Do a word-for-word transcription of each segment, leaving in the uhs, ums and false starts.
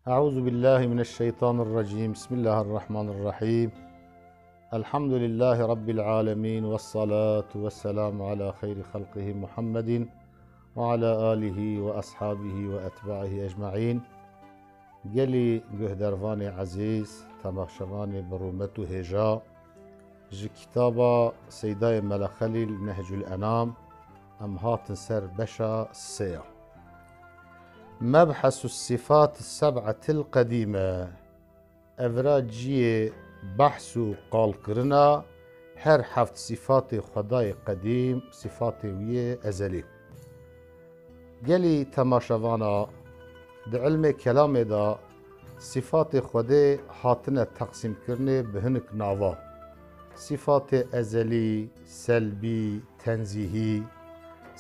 أعوذ بالله من الشيطان الرجيم. بسم الله الرحمن الرحيم. الحمد لله رب العالمين، والصلاة والسلام على خير خلقه محمد وعلى آله وأصحابه وأتباعه أجمعين. Gelî guhdarvanê ezîz, temaşevanê bi rûmet û hêja, ji kitaba Seydayê Mele Xelîl Nehcul Enam em hatin ser beşa sê ya. Mebhesu sifat seb'etil qedîme. Ev ra ciyê behs û qalkirina her heft sifatê Xwedayê qedîm, sifatê wî yê ezelî. Gelî temaşevana, di ilmê kelamê de sifatê Xwedê hatine teqsîmkirinê bi hinek nava. Sifatê ezelî, selbî, tenzîhî,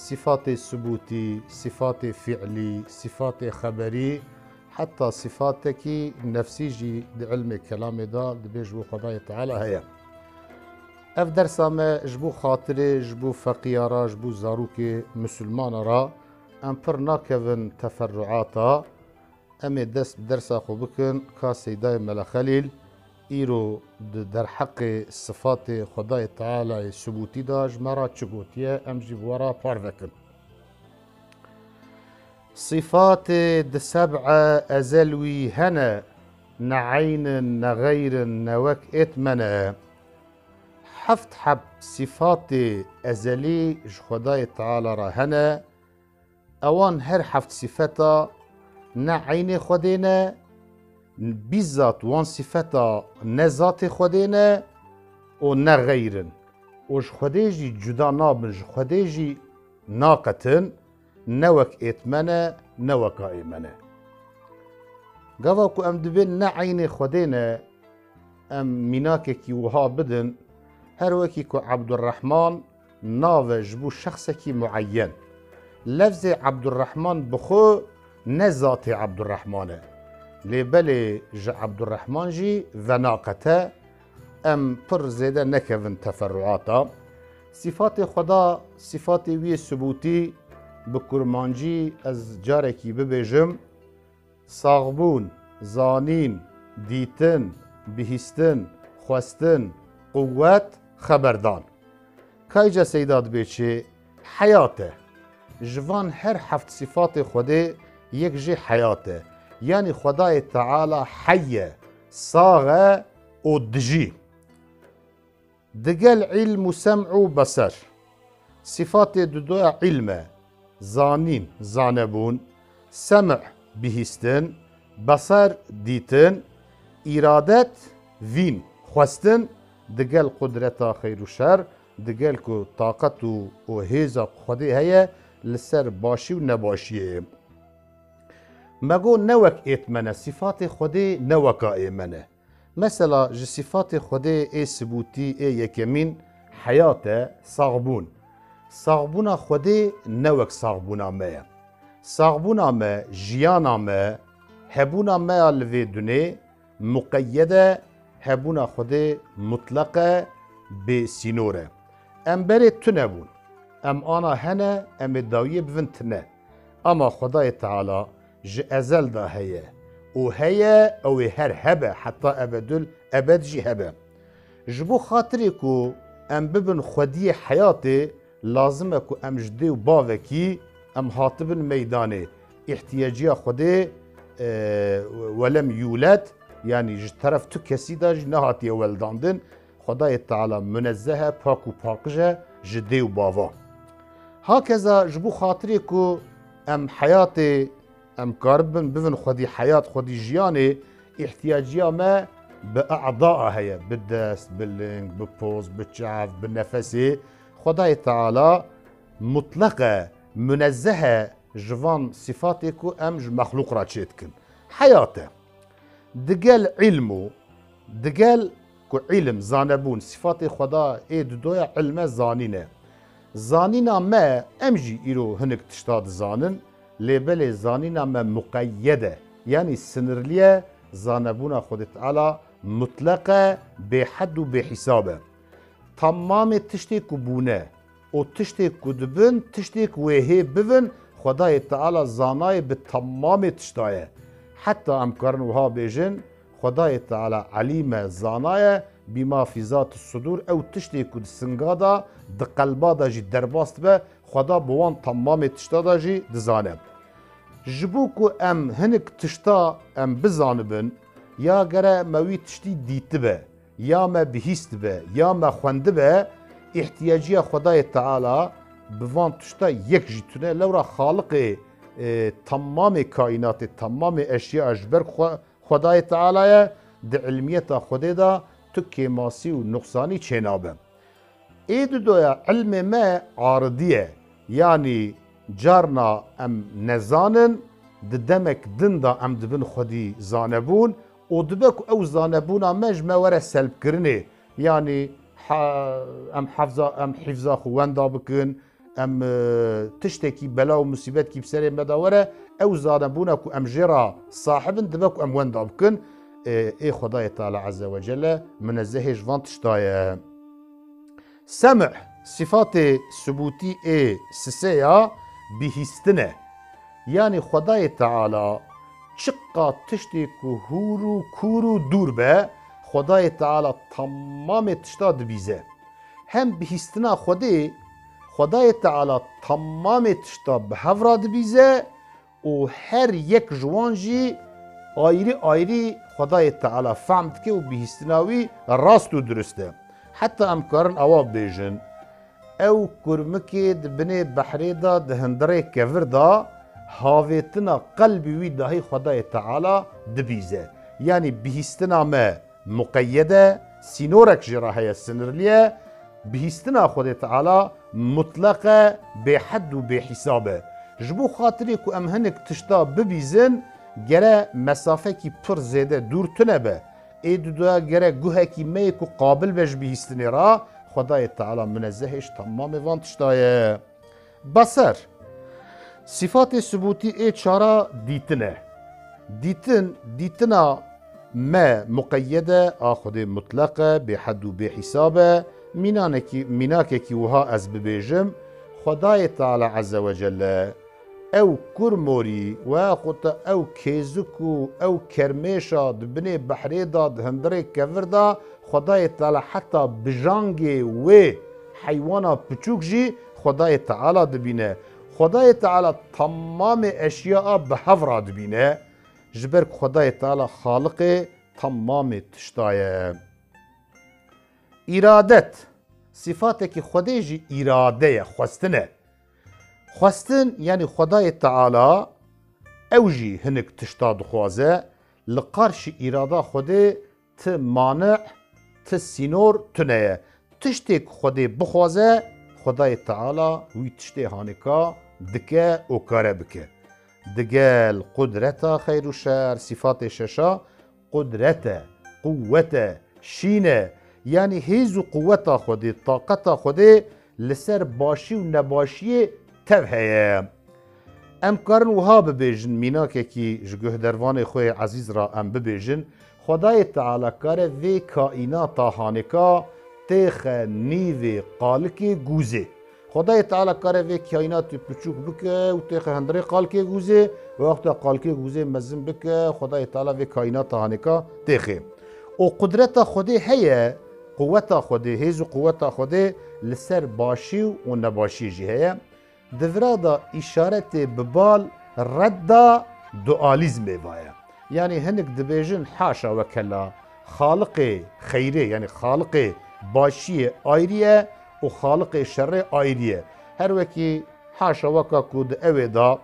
sifatê subûtî, sifatê fi'lî, sifatê xeberî, heta sifatekî nefsî jî di ilmê kelamê de dibê ji bo Xwedayê Teala heye. Ev dersa me ji bo xatirê, ji bo feqiya re, ji bo zarokê misilmana re, em pir nakevin teferruata, em ê dest bi dersa xwe bikin ka Seydayê Mele Xelîl îro di derheqê sifatê Xwedayê Tealayê subûtî de ji me re çi gotiye, em jî bi we re parve kin. Sifatê di seb'e ezel wî hene, ne eyn in, ne xeyr in, ne wek êt me ne. Heft heb sifatê ezelî ji Xwedayê Teala re hene. Ewan her heft sifeta ne eynê Xwedê ne, bîzzat wan sifeta ne zatê Xwedê ne û ne xeyr in. Û ji Xwedê jî cuda nabin, ji Xwedê jî naqetin, ne wek êt me ne, ne weka ê me ne. Gava ku em dibên ne eynê Xwedê ne, em mînakekî wiha bidin, her wekî ku Ebdurrehman nav e ji bo şexsekî mueyyen. Lefzê Ebdurrehman bi xwe ne zatê Ebdurrehman e. Lê belê ji Ebdurrehman jî venaqete, em pir zêde nekevin teferruata. Sifatê Xweda, sifatê wî yê subûtî, bi kurmancî ez carekî bibêjim, saxbûn, zanîn, dîtin, bihîstin, xwestin, quwwet, xeberdan. Kayca Seyda dibê çi? Heyat e. Ji van her heft sifatê Xwedê yek jê heyat e. Yanî Xwedayê Teala hey e, sax e û dijî. Digel îlm û sem' û beser. Sifatê dudoya îlm e, zanîn, zanebûn, sem', bihîstin, beser, dîtin, îradet, vîn, xwestin, digel qudreta xeyr û şer, digel ku taqet û, û hêza ku Xwedê heye, li ser başî û nebaşiyê. Me got ne wek êt me ne, sifatê Xwedê ne weka ê me ne. Mesela ji sifatê Xwedê ê sibûtî ê yekemîn heyat e, saxbûn. Saxbûna Xwedê ne wek saxbûna me ye. Saxbûna me, jiyana me, hebûna me ya li vê dunê muqeyyed e, hebûna Xwedê mutleq e, bê sînor e. Em berê tune bûn. Em ana hene, em ê dawiyê bivin tine. Ama Xwedayê Teala ji ezel de heye û heye, ew ê her hebe, heta ebedül ebed jî hebe. Ji bo xatirê ku em bibin xwediyê heyatê, lazim e ku em ji dê û bavekî em hatibin meydanê. Îhtiyeciya Xwedê, e, welem yûled, yanî ji teref tu kesî de jî nehatiye weldandin. Xwedayê Teala munezzeh e, pak û paqij e ji dê û bava. Hakeza ji bo xatirê ku em heyatê, em karibin bivin xwedî heyat, xwedî jiyanê, îhtiyaciya me bi e'daa heye, bi dest, bi ling, bi poz, bi çav, bi nefesê. Xwedayê Teala mutleq e, munezzeh e ji van sifatê ku em ji mexlûq re çêdikin. Heyat e. Digel îlm û digel ku îlm, zanebûn, sifatê Xweda ê didoya îlm e, zanîn e. Zanîna me, em jî îro hinek tişta dizanin, lê belê zanîna me muqeyyed e, yanî sinirlî ye, zanebûna Xwedê Teala mutleq e, bêhed û bêhîsab e. Temamê tiştê ku bûne, û tiştê ku dibin, tiştê ku wê hê bivin, Xwedayê Teala zanayê bi temamê tişta ye. Heta em karin wiha bêjin, Xwedayê Teala elîm e, zana ye, bîma fî zat sudur, ew tiştê ku di singa de, di qelba de jî derbas dibe, Xweda bi wan temamê tişta de jî dizane. Ji bo ku em hinik tişta em bizanibin, ya gere me wî tiştî dîtibe, ya me bihîstibe, ya me xwendibe, îhtiyacîya Xwedayê Teala bi van tişta yek jî tune. Lewra Xaliqê, e, temamê kaînatê, temamê eşya ji ber xwe, Xwedayê Teala ye, di ilmiyeta Xwedê de tu kêmasî û nuqsanî çênabe. Ê didoya ilmê me aridî ye. Yanî carna em nezanin, di demek din de em dibin xwedî zanebûn û dibe ku ew zanebûna me ji me were selbkirinê. Yanî ha-, em hefza, em hîfza xwe wenda bikin, em, e, tiştekî bela û musîbetkî bi serê me de were, ew zanebûna ku em jê re sahib in, dibe ku em wenda bikin, e, ê Xwedayê Teala Azze ve Celle minezzehê ji van tişta ye. Semih, sifatê subûtî ê sisê ya bihîstin e. Yanî Xwedayê Teala çiqa tiştê ku hûr û kûr û dûr be, Xwedayê Teala temamê tişta dibîze. Hem bihîstina Xwedê, Xwedayê Teala temamê tişta bi hev re dibîze û her yek ji wan jî ayrî ayrî Xwedayê Teala fehm dike û bihîstina wî rast û dirust e. Heta em karin ewa bêjin, ew kurmikê di binê behrê de di hundirê kevir de havêtina qelbî wî dahî Xwedayê Teala dibîze. Yanî bihîstina me muqeyyed e, sînorek jê re heye, sinirlî ye. Bihîstina Xwedê Teala mutleq e, bêhed û bêhîsab e. Ji bo xatirê ku em hinek tişta bibîzin, gere mesafekî pir zêde dûr tune be. Ê didoya gere guhekî me yê ku qabil be ji bihîstinê re, Xwedayê Teala minezzeh ê ji temamê van tişta ye. Beser. Sifatê subûtî ê çara dîtin e. Dîtin, dîtina me muqeyyed e, a Xwedê mutleq e, bêhed û bêhîsab e. Mînanekî, mînakekî wiha ez bibêjim, Xwedayê Teala Azze ve Celle, ew kurmorî, wexuta ew kêzik û ew kermêşa di binê behrê de, di hundirê kevir de, Xwedayê Teala heta bijangê wê heywana piçûk jî Xwedayê Teala dibîne. Xwedayê Teala temamê eşya a bi hev re dibîne. Ji ber ku Xwedayê Teala Xaliqê temamê tişta ye. Îradet, sifatekî Xwedê jî îrade ye, xwestin e. Xwestin, yanî Xwedayê Teala ew jî hinik tişta dixwaze, li qarşî îrada Xwedê ti mani, ti sînor tune ye. Tiştê ku Xwedê bixwaze, Xwedayê Teala wî tiştê hanêka dike û kare bike. Digel qudreta xeyr û şer, sîfatê şeşa, qudret e, quwet e, şîn e. Yanî hêz û quweta Xwedê, taqeta Xwedê li ser başî û nebaşiyê tev heye. Em karin wiha bibêjin, mînakekî ji guhdervanê xwe yê ezîz re em bibêjin, Xwedayê Teala kare vê kaînata hanêka têxe nîvê qalikê gûzê. Xwedayê Teala kare vê kaînatê piçûk bike û têxe hundirê qalkê gûzê, wexta qalkê gûzê mezin bike, Xwedayê Teala vê kaînata hanêka têxê. Û qudreta Xwedê heye, quweta Xwedê, hêz û quweta Xwedê li ser başî û nebaşî jî heye. Di vira de îşaretê bi bal redda dualîzmê vaye. Yanî hinik dibêjin, haşa wekela, Xaliqê xeyrê, yanî Xaliqê başiyê ayrî ye û Xaliqê şerê ayrî ye. Her wekî haşa weka ku di ewê de,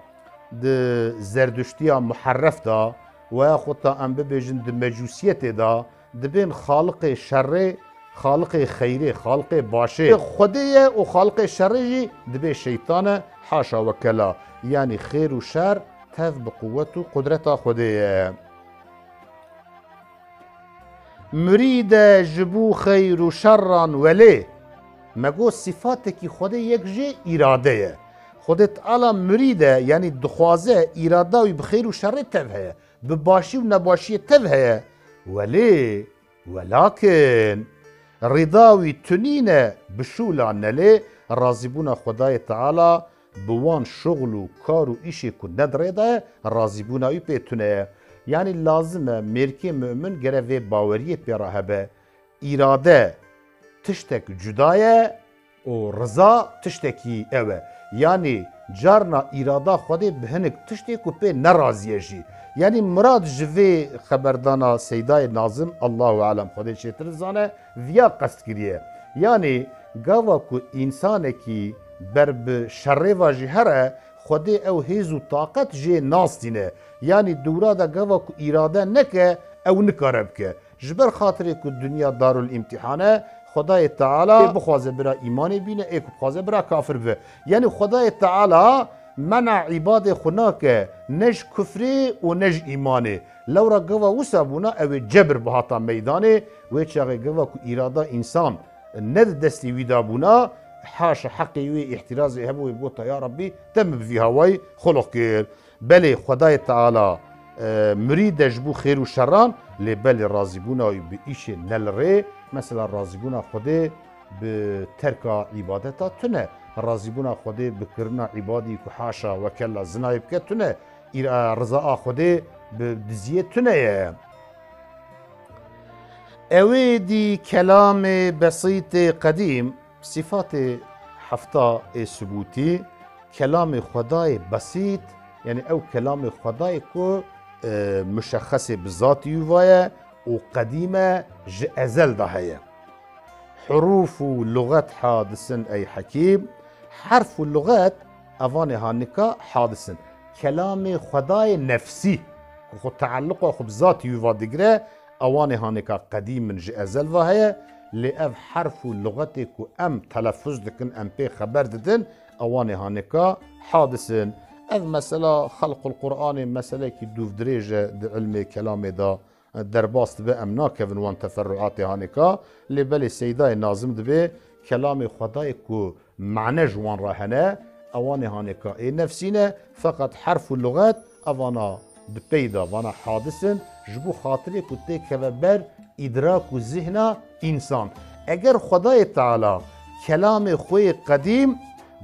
di zerduştiya muherref de, weya xwe ta em bibêjin di mecûsiyetê de, dibên Xaliqê şerê, Xaliqê xeyrê, Xaliqê başê Xwedê ye û Xaliqê şerê jî dibê şeytan e, haşa wekela. Yanî xêr û şer tev bi quwet û qudreta Xwedê ye. Murîd e ji bo xeyr û şerran welê. Me got sîfatekî Xwedê yek jê îrade ye. Xwedê Teala murîd e, yanî dixwaze, îrada wî bi xêr û şerê tev heye, bi başî û nebaşiyê tev heye. Welê, welakin, rida wî tunîne bi şûla nelê, razîbûna Xwedayê Teala bi wan şuxl û kar û îşê ku ne di rê de ye, razîbûna wî pê tune ye. Yanî lazim e mêrkê mumin gere vê baweriyê pê re hebe. Îrade tiştek cuda ye û riza tiştekî ew e. Yanî carna îrada Xwedê bi hinek tiştê ku pê nerazî ye jî. Yanî mirad ji vê xeberdana Seydayê Nazim, Allahu alem, Xwedê çêtir dizane, viya qest kiriye. Yanî gava ku însanekî ber bi şerê ve jî here, Xwedê ew hêz û taqet jê nastîne. Yanî dûra de gava ku îrade neke, ew nikare bike. Ji ber xatirê ku dinya darul îmtîhan e, Xwedayê Teala ê bixwaze bira îmanê bîne, ê ku bixwaze bira kafir bibe. Yanî Xwedayê Teala mena îbadê xwe nake, ne ji kufrê û ne ji îmanê. Lewra gava wisa bûna, ew ê cebir bihata meydanê, wê çaxê gava ku îrada însan ne di destê wî de bûna, haşa heqê wê îhtirazê hebû, wê bigota, ya Rabbî, te min bi vî hawayî xulq kir. Belê, Xwedayê Teala, e, mirîd e ji bo xêr û şeran, lê belê razîbûna wî bi îşê ne li rê, mesela razîbûna Xwedê bi terka îbadeta tune, razîbûna Xwedê bi kirina îbadî ku haşa wekella zinayê bike tune, îra-, rizaa Xwedê bi diziyê tune ye. Ewê dî kelamê besîtê qedîm, sîfatê hefta ê subûtî, kelamê Xwedayê besît, yanî ew kelamê Xwedayê ku, e, muşexxesê bi zatî wî va ye û qedîm e, ji ezel de heye. Hurûf û luxet hadisin ey hekîm, herf û luxet evanê ha nika hadisin. Kelamê Xwedayê nefsî, ku xwe tealluqa xwe bi zatî wî va digire, ewanê ha nika qedîm in, ji ezel ve heye, lê ev herf û luxetê ku em telefuz dikin, em pê xeber didin, ewanê ha nika hadis in. Ev mesela xelqul Qur'anê meselekî dûvdirêj e di ilmê kelamê de, derbas dibe, em nakevin wan teferruatê ha nika, lê belê Seydayê Nazim dibê kelamê Xwedayê ku mane ji wan re hene, ewanê ha nika ê nefsî ne, feqet herf û luxet evana di pey de, vana hadis in, ji bo xatirê ku têkeve ber îdrak û zihna însan. Eger Xwedayê Teala kelamê xwe yê qedîm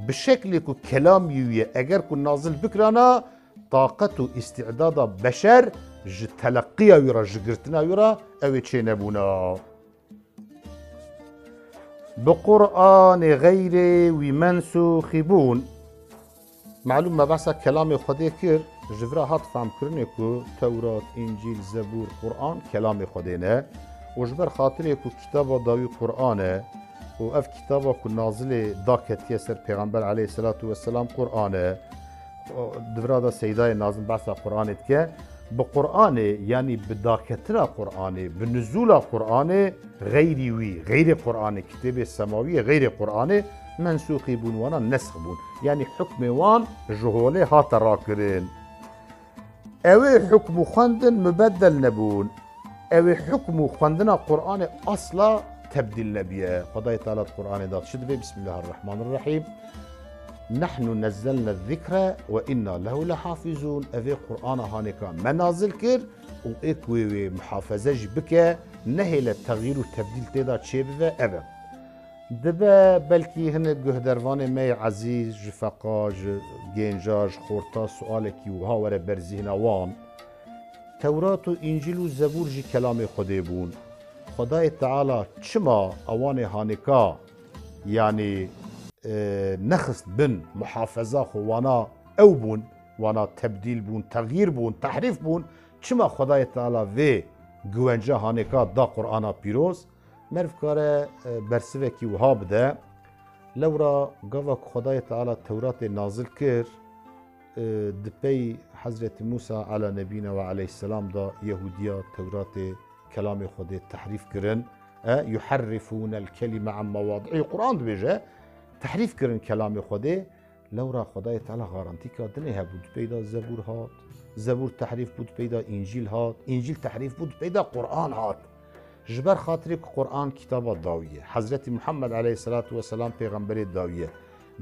bi şeklê ku kelamî wî ye, eger ku nazil bikirana, taqet û îstîdada beşer ji teleqiya wî re, ji girtina wî re, ew ê çênebûna. Bi Qur'anê xeyrê wî mensûxî bûn. Malûm me behsa kelamê Xwedê kir, ji vira hat femkirinê ku Tewrat, Încîl, Zebûr, Qur'an kelamê Xwedê ne û ji ber xatirê ku kitaba dawî Qur'an e û ev kitaba ku nazilê daketiye ser Pêxember aleyhisselatu vesselam Qur'an e, di vira de Seydayê Nazim behsa Qur'anê dike. Bi Qur'anê, yanî bi daketina Qur'anê, bi nuzûla Qur'anê, xeyrî wî, xeyrê Qur'anê, kitêbê semawiyê xeyrê Qur'anê mensûxî bûn, wana nesx bûn. Yanî hukmê wan ji holê hate rakirin. Ew ê hukm û xwendin mubeddel nebûn. Ew ê hukm û xwendina Qur'anê asla tebdîl nebiye. Xwedayê Teala di Qur'anê de çi dibê? Bismillahirrahmanirrahîm. Nehnu nezzelne zikre ve inna lehu lehafizûn. Ev ê Qur'ana hanêka me nazil kir û ê ku wê wê muhafeze jî bike, nehêle texyîr û tebdîl tê de çêbibe, ev e. Dibe belkî hinek guhdervanê me yê ezîz, ji feqa, ji gênca, ji xorta sualekî wiha were ber zîhna wan. Tewrat û Încîl û Zebûr jî kelamê Xwedê bûn. Xwedayê Teala çima ewanê hanêka, yanî, e, nexist bin muhafeza xwe, wana ew bûn, wana tebdîl bûn, texyîr bûn, tehrîf bûn, çima Xwedayê Teala vê güvenca hanêka da Qur'ana pîroz? Meriv kare, e, bersivekî wiha bide. Lewra gava ku Xwedayê Teala Tewratê nazil kir, e, di pey Hezretî Mûsa ala nebîna ve aleyhisselam de Yehûdiya Tewratê kelamê Xwedê tehrîf kirin. E, yuherrifûnel kelime an mewadi'î. Qur'an dibêje, tehrîf kirin kelamê Xwedê. Lewra Xwedayê Teala garantîka dinê hebû. Di peyda Zebûr hat, Zebûr tehrîf bû, di peyda Încîl hat, Încîl tehrîf bû, di peyda Qur'an hat. Ji ber xatirê ku Qur'an kitaba dawî ye, Hezretî Muhammed aleyhisselatu vesselam pêxemberê dawî ye,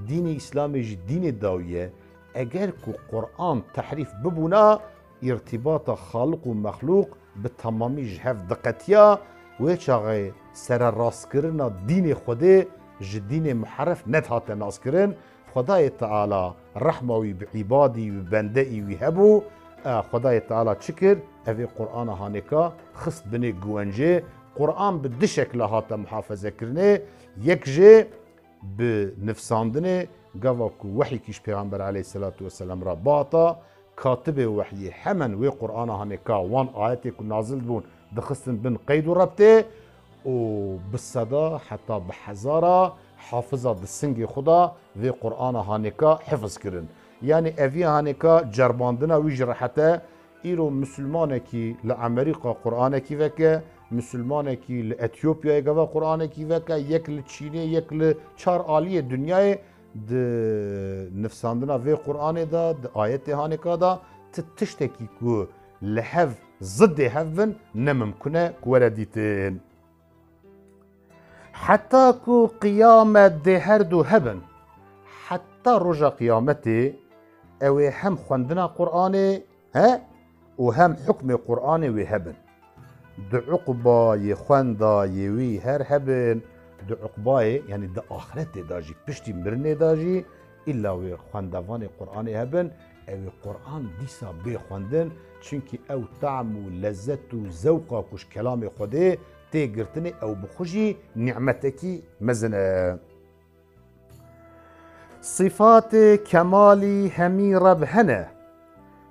dînê Îslamê jî dînê dawî ye, eger ku Qur'an tehrîf bibûna, îrtîbata Xaliq û mexlûq bi temamî ji hev diqetiya, wê çaxê sererastkirina dînê Xwedê ji dînê muherref nedihate naskirin. Xwedayê Teala rehma wî bi îbadî, bi bendeî wî hebû. E, Xwedayê Teala çi kir? Ev ê Qur'ana hanêka xist binê guwencê. Qur'an bi du şekla hate muhafezekirinê. Yek jê bi nifsandinê, gava ku wehyî kî ji Pêxember aleyhisselatu vesselam re bata, katibê wehyê hemen wê Qur'ana hanêka wan ayetê ku nazil dibûn dixistin bin qeyd û rebtê û bi seda heta bi hezara hafiza di singê xwe de vê Qur'ana hanêka hifiz kirin. Yanî eviya hanêka cerbandina wî jî rehet e. Îro misilmanekî li Amerîka Qur'anekî veke, misilmanekî li Etiyopyayê gava Qur'anekî veke, yek li Çînê, yek li çar aliyê dinyayê di nifsandina vê Qur'anê de, di ayetê hanêka de ti tiştekî ku li hev, zidê hev bin, ne mimkun e ku were dîtin. Heta ku qiyamet dê her du hebin, heta roja qiyametê, ew ê hem xwendina Qur'anê he û hem hukmê Qur'anê wê hebin. Di uqbayê xwenda yê wî her hebin, di uqbayê, yanî di axretê de jî, piştî mirinê de jî, îlla wê xwendevanê Qur'anê hebin, ew ê Qur'an dîsa bê xwendin, çunkî ew tam û lezzet û zewqa ku ji kelamê Xwedê tê girtinê, ew bi xwe jî nîmetekî mezin e. Sifatê kemalî hemî Reb hene.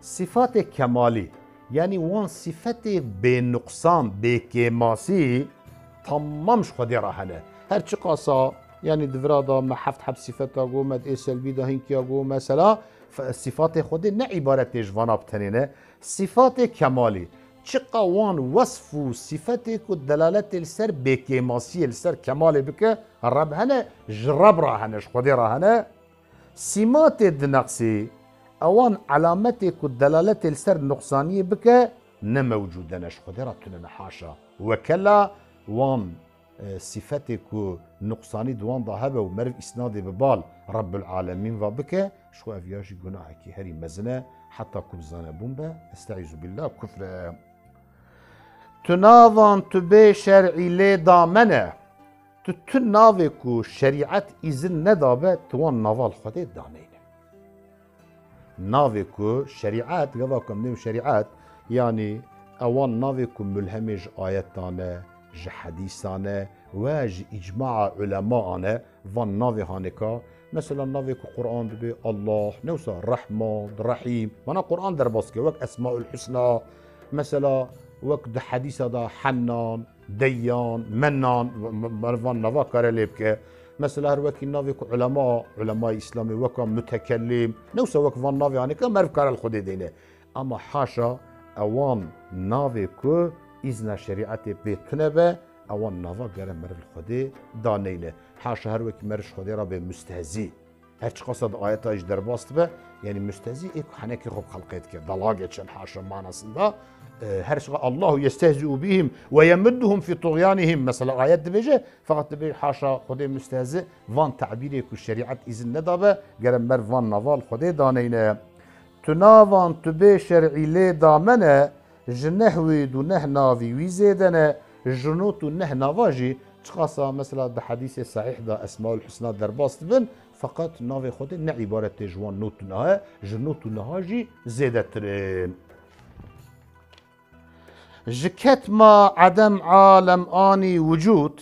Sifatê kemalî, yanî wan sifetê bênuqsan, bêkêmasî, temam ji Xwedê re hene. Her çiqasa, yanî di vira de me heft heb sifeta got, me di ê selbî de hinkiya got, mesela, f-, sifatê Xwedê ne îbaret tê ji vana bi tenê ne. Sifatê kemalî, çiqa wan wesf û sifetê ku delaletê li ser bêkêmasiyê, li ser kemalê bike, Reb hene, ji Reb re hene, ji Xwedê re hene. Sîmatê dineqsî, ewan elametê ku delaletê li ser nuqsaniyê bike, ne mewcûd e, ne ji Xwedê re tune ne, haşa. Wekela wan, e, sifetê ku nuqsanî di wan de hebe û meriv îsnadê bi bal Rebbul Alemîn ve bike, ji xwe ev ya jî gunahekî herî mezin e, heta ku bi zanebûn be, estaizu billah, kufr e. Tu navan tu bê şer'î lê da me ne. Tu, tu navê ku şerîet îzin nedabe, tu wan nava li Xwedê daneyne. Navê ku şerîet, gava ku em dêm şerîet, yanî ewan navê ku mulhemê ji ayetan e, ji hedîsan e we ji îcmaa ulemaan e, van navê hanêka, mesela navê ku Quran dibê Allah, ne wisa Rehman, Rehîm, mana Quran derbas dike, wek Esmaul Husna, mesela wek di hedîsa de Hennan, Deyyan, Mennan, meriv van nava kare lê bike. Mesela her wekî navê ku ulema, ulemayê Îslamê weka mutekellim, ne wisa wek van navê hanêka meriv kare li Xwedê deyne. Ama haşa ewan navê ku îzna şerîetê pê tune be, ewan nava gere meriv li Xwedê daneyne. Haşa her wekî meriv ji Xwedê re bê mustehzî. Her çiqasa di ayeta jî derbas dibe, yanî mustehzî ê ku henekê xwe bi xelqê dike, dalga geçen haşa manasında, e, her çiqa Allahu yestehzi'u bihim ve yemudduhum fi tughyanihim, mesela ayet dibêje, feqet dibê haşa Xwedê mustehzi van tabîrê ku şerîet îzin nedabe, gere meriv van nava li Xwedê daneyne. Tu navan tu bê şer'î lê da me ne, ji neh wêd û neh navî wî zêde ne, ji not û neh nava jî, çiqasa mesela di hedîsê sehîh de Esmaul Husna derbas dibin, feqet navê Xwedê ne îbaret tê ji wan not û neha, ji not û neha jî zêdetir in. Ji ketma edem alem anî wicûd,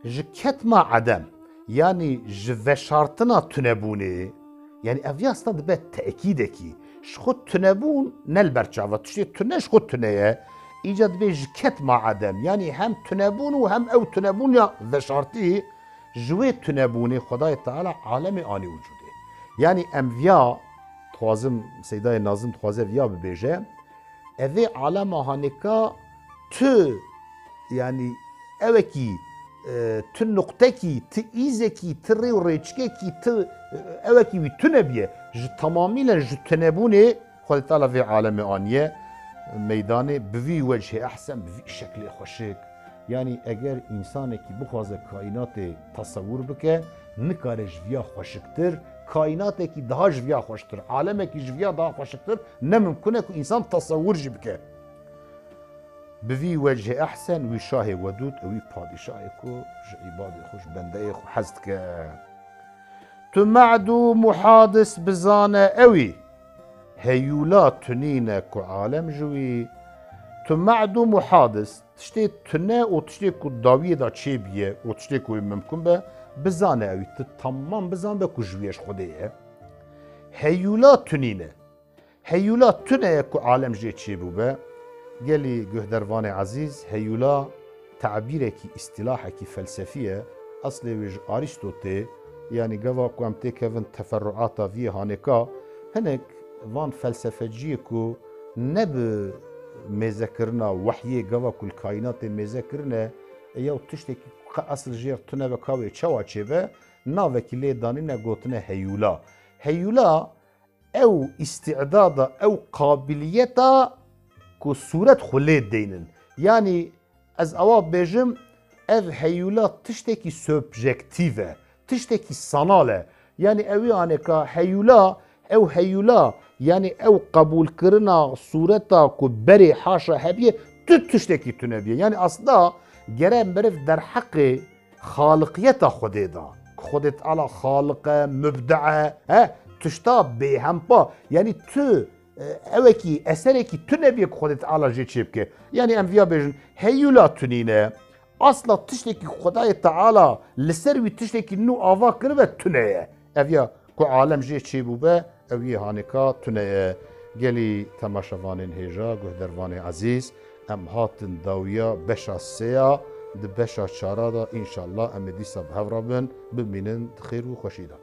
ji ketma edem, yanî ji veşartina tunebûnê, yanî ev yasta dibe tekîdekî, ji xwe tunebûn ne li ber çava, tiştê tune ji xwe tune ye, îca dibê ji ketma edem, yanî hem tunebûn û hem ew tunebûn ya veşartî, ji wê tunebûnê Xwedayê Teala alemê anî wicûdê. Yanî em viya, dixwazim, Seydayê Nazim dixwaze viya bibêje, Evê alema hanêka tu, yanî ewekî, e, tu nuqtekî, tu îzekî, tu rê û rêçikekî, tu, e, ewekî wî tune biye. Ji tamamîlen ji tunebûnê Xwedê Teala vê alemê aniye meydanê bi vî wechê ehsen, bi vî şeklê xweşik. Yanî eger însanekî bixwaze kaînatê tesewur bike, nikare ji viya xweşiktir, kaînatekî daha ji viya xweştir, alemekî ji viya daha xweşiktir, ne mimkun e ku însan tesewur jî bike. Bi vî wechê ehsen, wî şahê wedûd û wî padîşahê ku ji îbadê xwe, ji bendeyê xwe hez dike. Tu me'dûm û hadis bizane ewî. Heyûla tu nîne ku alem ji wî, Tu ma'dum û hadis, tiştê tune û tiştê ku dawiyê de çêbûye û tiştê ku wê mimkun be, bizane ewî, tu tamam bizan be ku ji wî ye, ji Xwedê ye. Heyûla tu nîne. Heyûla tune ye ku alem jê çêbûbe. Gelî guhdervanê ezîz, heyûla tabîrekî, îstîlahekî felsefî ye. Eslê wê ji Arîstotê, yanî gava ku em têkevin teferruata vî hanêka, hinek van felsefeciyê ku ne bi mêzekirina wehyê, gava ku li kaînatê mêze kirine, e, ya tiştekî ku qe esil jê re tune be, ka wê çawa çêbe, navekî lê danîne, gotine heyûla. Heyûla ew îstîdada, ew qabiliyeta ku sûret xwe lê deynin. Yanî ez awa bêjim, ev heyûla tiştekî subjektîv e, tiştekî sanal e. Yanî ewî aneka heyûla, ew heyûla, yanî ew qebûlkirina sûreta ku berê haşa hebiye, tu tiştekî tune biye. Yanî aslında gere meriv derheqê xaliqiyeta Xwedê de, ku Xwedê Teala xaliq e, mubdi e, he, tişta bêhempa, yanî tu, e, ewekî, eserekî tu nebiye ku Xwedê Teala jê çê bike. Yanî em viya bêjin, heyûla tu nîne, asla tiştekî Xwedayê Teala li ser wî tiştekî nû ava kiribe, tune ye. Ev ya ku alem jê çêbûbe, ew yê hanêka tune ye. Gelî temaşevanên hêja, guhdervanê ezîz, em hatin dawiya beşa sêya, di beşa çara de, înşallah, em ê dîsa bi hev re bin, bimînin di xêr û xweşî de.